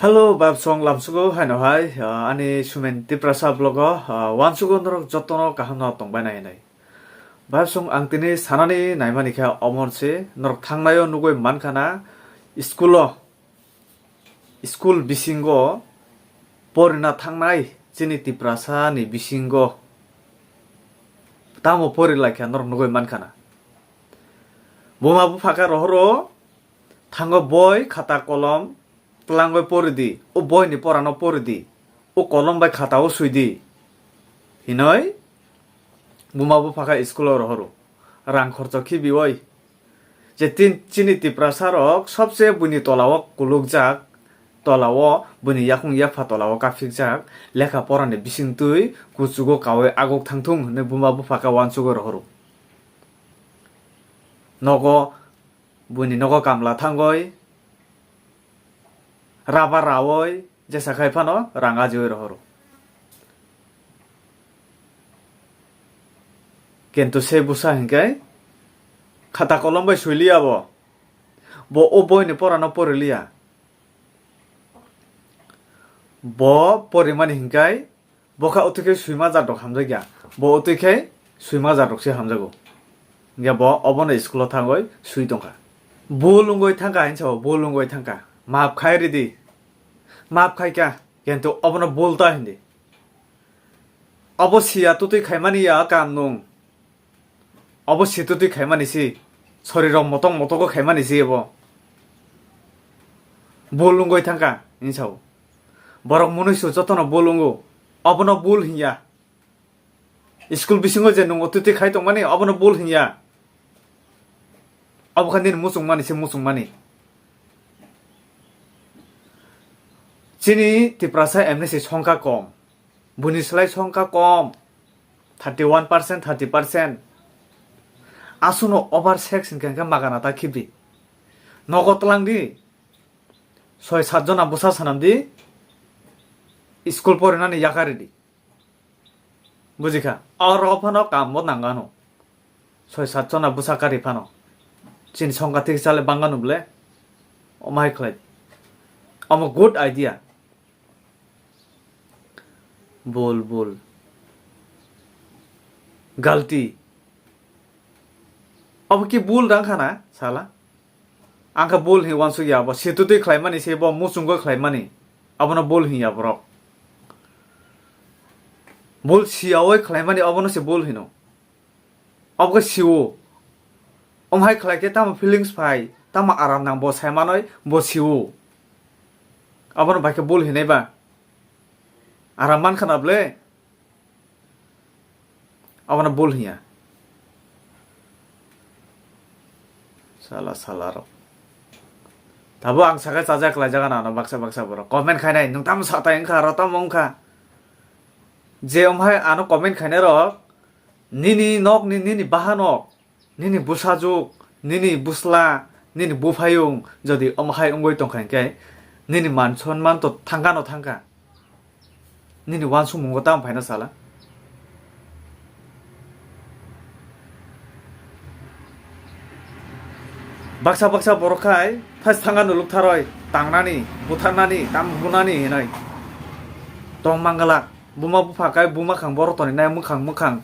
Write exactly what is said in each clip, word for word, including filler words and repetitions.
Hello, babsong lamsugo haino hai, ah, ani Sumen Tiprasa vlogo, ah, wansugo norok jotono kaham no tongbai nai hinwi. Babsong ang tini sanani naimani khe omor se norok thangnaio nugui mankha na school o, school bisingo porina thangnai chini Tiprasa ni bisingo tamo pori laikha norok nugui mankha na. Buma bupha khe rohoro thango boi khata kolom twlangwi pori di, o boi ni pora no pori di, o kolom bai khata o sui di hinoi buma bupha khe school o rohoro rang khorcho khibioi. Je tin chini Tiprasa rok sobse buini tola o kulukjak, tola o buini yakung yapha tola o kaphikjak, lekha pora ni bisingtwi kuchugo kawi aguk thangthung hinwi buma bupha khe wansugo rohoro. Nogo buini nogo kamla thangoi, raba rawoi, jesa khai phano rang ajiui rohoro. Kintu se busa hinkai khata kolom bai suiliya bo. Bo o boi ni pora no poriliya. Bo porimani hinkai bokha utwi khe suima jadok hamjakya. Bo utwi khe suima jadok se hamjago. Hinkhe bo obono school o thangoi sui tongkha. Bul wngoi thangkha hinsa bo, bul wngoi thangkha. Maap khai ridi. Maap khaikha, kintu obono bul ta hindi. Obo siya tutwi khaimani ya kam nung. Obo si tutwi khaimani si. Sorirok motong motogo khaimani si obo. Bul wngoi thangkha, hinsa bo. Borok munuisu jotono bul wngo. Obono bul hinya. School bisingo je nwng otiti khai tongmani, obono bul hinya. Obo khe nini muchungmani se muchungmani. Chini Tiprasa M N C songkha kom. Buini slai songkha kom. Thirty one percent, thirty percent. Asuno over sex hinkhe hinkhe magana ta khibdi. Nogo twlang di. Soi sat jona bwsa sanam di. School porinani yakari di. Bujikha, oro phano kambo nangano. Soi sat jona bwsa kari phano. Chini songkha thik chale bangano bole. Omo hai khlai. Omo good idea. Bul, bul. Galti. Obo ki bul rang khana, sala? Ang khe bul hinwi uansuk ya, bo situtwi khlaimani se bo muchungwi khlaimani. Abono bul hinya borok. Bul siyawi khlaimani obono se bul hino. Obo khe siwo. Omo hai khlai khe tamo feelings phai, tamo aram nang bo sai manoi, bo siwo. Abono bai khe bul hinai ba. Aram man khana ble. Abono bul hinya. Sala, sala rok. Tabo ang sakai chajak lai jaga nano baksa baksa borok. Comment khainai, nwng tamo satai wngkha, aro tamo wngkha. Je omhai ano comment khainai rok, nini nok ni, nini bahanok. Nini bwsajwk, nini bwsla, nini buphayung jodi omo hai wngwi tongkha hinkhe, nini man sonman to thangkano thangkha. Nini uansukmungo tamo phaina sala? Baksa baksa borok khai thas thangkano luktharwi tangnani, butharnani, tam bunani hinwi tong mangala. Buma bupha khai buma khang borok toni nai mwkhang mwkhang.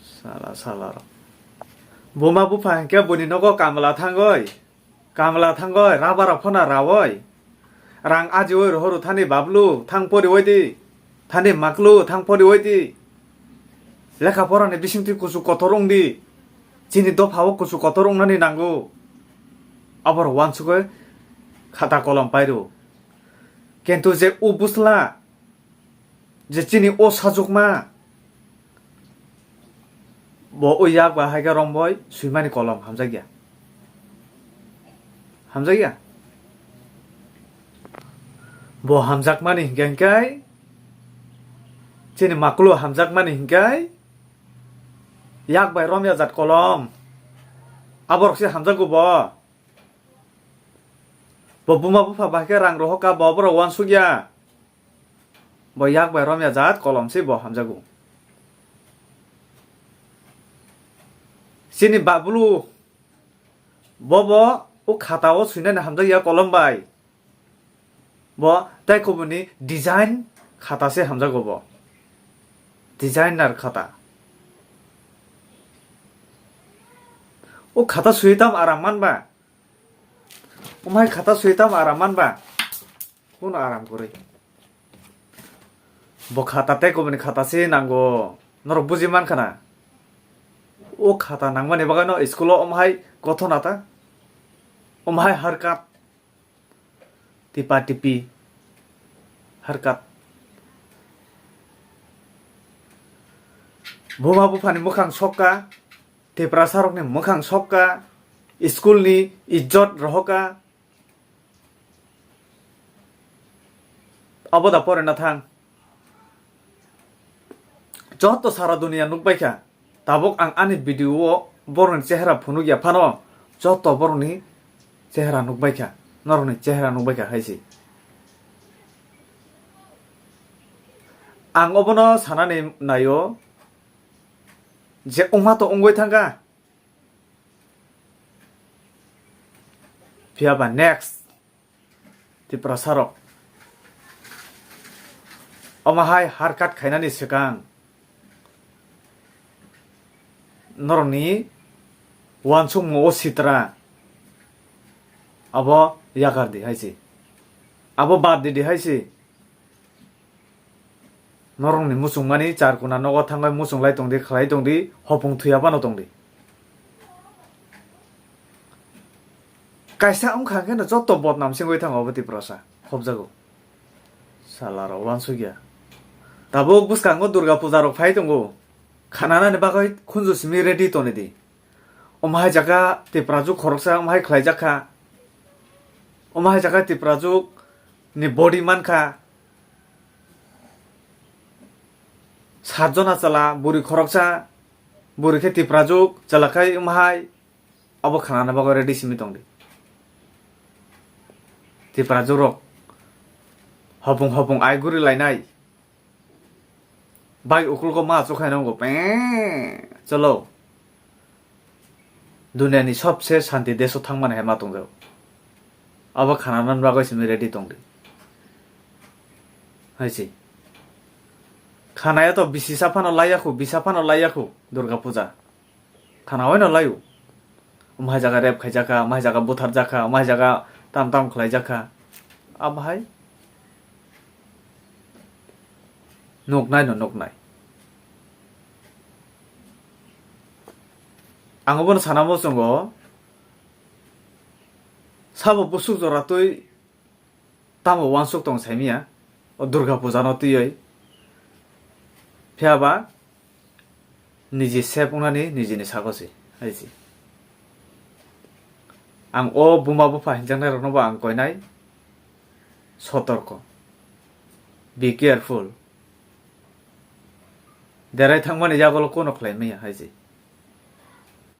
Sala, sala rok. Buma bupha hinkhe buini nogo kamla thangoi. Kamla thangoi, raba rok phano rawoi. Rang ajioi rohoro thani bablu, thang porioi di. Thani maklu, thang porioi di. Lekha porani bisingtwi kuchuk kotor wng di. Chini dopha o kuchuk kotor wngnani nango. Aboro uansugoi khata kolom pairo. Kintu je o bwsla, je chini o sajwkma, bo o yak ba hai khe romboi swimani kolom hamjakya. Hamjakya? Bo hamjakmani hinkhe hinkhe, chini makulu hamjakmani hinkhe, yak bai romya jat kolom. Aborok se hamjakgo bo. Bo buma bupha bai khe rang rohorkha, bo borok uansukya. Bo yak bai romya jat kolom se bo hamjago. Chini babulu bobo O khata o swinani hamjak ya kolom bai. Bo tei kubuni design khata se hamjago bo. Designer khata. O khata swi tam aram man ba? Omhai khata swi tam aram man ba? Kuno aram kwrwi. Bo khata tei kubuni khata se nango. Norok buji man khana. O khata nangmani bagwi no school o omhai gothona ta. Omhai harkat. Tipa tipi. Harkat. Buma buphani mwkhang sokka. Tiprasarokni mwkhang sokka. School ni ijjot rohoka. Abo da porina thang. Joto sara dunia nukbaikha. Tabuk ang ani video o borokni chehra phunukya phano joto borokni chehra nukbaikha. Norokni chehra nukbaikha hai se. Ang obono sanani naio je wngma to wngwi thangkha. Phiya ba next Tiprasarok omo hai harkat khainani swkang norokni uansukmung o sitra abo yakar di hai se, abo bad di di hai se. Norokni muchungmani charkuna nogo thangwi muchunglai tongdi, khlai tongdi, hopung thuya phano tongdi. Kaisa wngkha khe no joto bodnam se wngwi thango abo Tiprasa, khobjago. Sala rok uansukya. Tabuk bwskango Durga puja rok phai tongo. Khananani bagwi khunju simi ready tonidi. Omo hai jaga Tiprajwk khoroksa omo hai khlaijak kha. Omo hai jaga Tiprajwk ni body mankha. Satjona chwla, bwrwi khoroksa, bwrwi khe Tiprajwk, chwla khai omo hai, abo khanana bagwi ready simi tongdi. Tiprajwk rok hopung hopung ai guri lainai. Bai ukulgo ma achuk hai nongo, peng, cholo. Duniani sobse shanti deso thangmani hai ma tongjago. Abo khana nan bagwi simi ready tongdi. Hai se. Khanaya to bisi sa phano laiya khu, bisa phano laiya khu Durga puja. Khana oino laio. Omo hai jaga rape khaijakha, omo hai jaga butharjakha, omo hai jaga tam tam khlaijakha. Abo hai nuknai no nuknai. Ang obono sana muchungo, sabo busuk jora twi tamo uansuk tong saimiya, o Durga puja no twiwi. Phiya ba niji safe wngnani nijini sago se, hai se. Ang o buma bupha hinjaknai rokno bo ang koinai, sotorko, be careful. Derai thangmani yagulo kono khlai maya hai se.